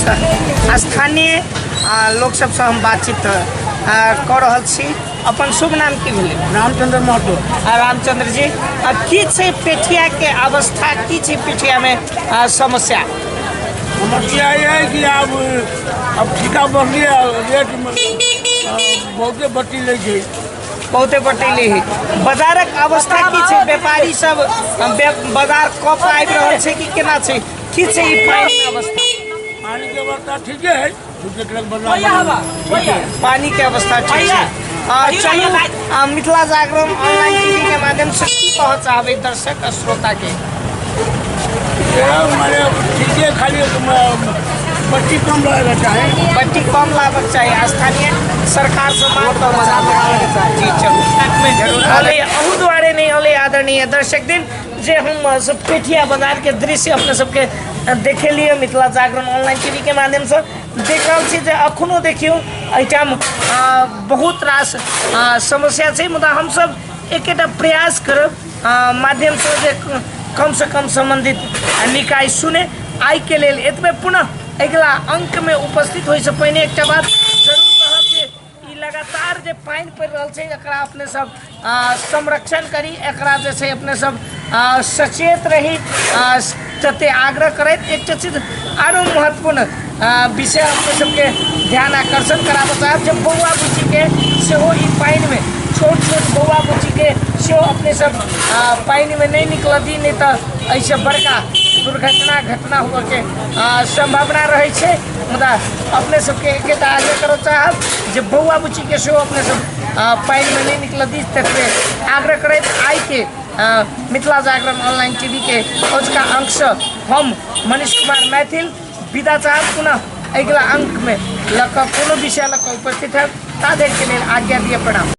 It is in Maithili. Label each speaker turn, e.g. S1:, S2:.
S1: स्थानीय लोक सबसँ हम बातचीत कऽ रहल छी। अपन शुभ नाम की भेलै?
S2: रामचंद्र महतो।
S1: रामचंद्र जी, की छै पेठियाके अवस्था, की छै पेठियामे समस्या?
S2: समस्या ये है कि अब ठीका बढ़लिए, रेट बहुते बट्टी लै छै।
S1: बहुते बटेली है। बाजारक अवस्था की छै? व्यापारी सब बाजार कऽ कऽ आबि रहल छै कि केना छै? की छै ई पानिके अवस्था?
S2: पानी के अवस्था ठीके है, दूसरे ट्रक बदला।
S1: पानी के अवस्था ठीक छै। चलू, मिथिला जागरण ऑनलाइन टीवी के माध्यम से की कहऽ चाहबै दर्शक आ श्रोता के?
S2: माने ठीके, खाली पट्टी कम रहेगा चाहे।
S1: पट्टी कम लाबक चाही, स्थानीय सरकार से मांग करऽ चाही। जी चलू, अलै अहू दुआरे नहि अलै। आदरणीय दर्शक दिन, जे हम सब पेठिया बाजार के दृश्य अपने सबके देखेलिए मिथिला जागरण ऑनलाइन टीवी के माध्यम से, देख रहल छी जे अखनो देखियौ एहिठाम बहुत रास समस्या छै, मुदा हमसब एकेटा प्रयास करब माध्यमसँ जे कमसँ कम सम्बन्धित निकाय सुने। आइके लेल एतबे। पुनः अगिला अङ्कमे उपस्थित होइसँ पहिने एकटा बात जरूर कहब जे ई लगातार जे पानि पड़ि रहल छै, एकरा अपने सब संरक्षण करी, एकरा जे छै अपने सब सचेत रही, जते आग्रह करैत एकटा चीज आरो महत्वपूर्ण विषय अपने सबके ध्यान आकर्षण कराबऽ चाहब जे बौआ बुच्चीके सेहो ई पानिमे, छोट छोट बौआ बुच्चीके सेहो अपने सब पानिमे नहि निकलऽ दी, नहि तऽ एहिसँ बड़का दुर्घटना घटना हुअके सम्भावना रहै छै। मुदा अपने सबके एकेटा आग्रह करऽ चाहब जे बौआ बुच्चीके सेहो अपने सब पानिमे नहि निकलऽ दी। ततबे आग्रह करैत आइके मिथिला जागरण ऑनलाइन टीवीके अजुका अंकसँ हम मनीष कुमार मैथिल विदा चाहब। पुनः अगिला अंकमे लऽ कऽ कोनो विषय लऽ कऽ उपस्थित हैब, ता धरिके लेल आज्ञा दिअ, प्रणाम।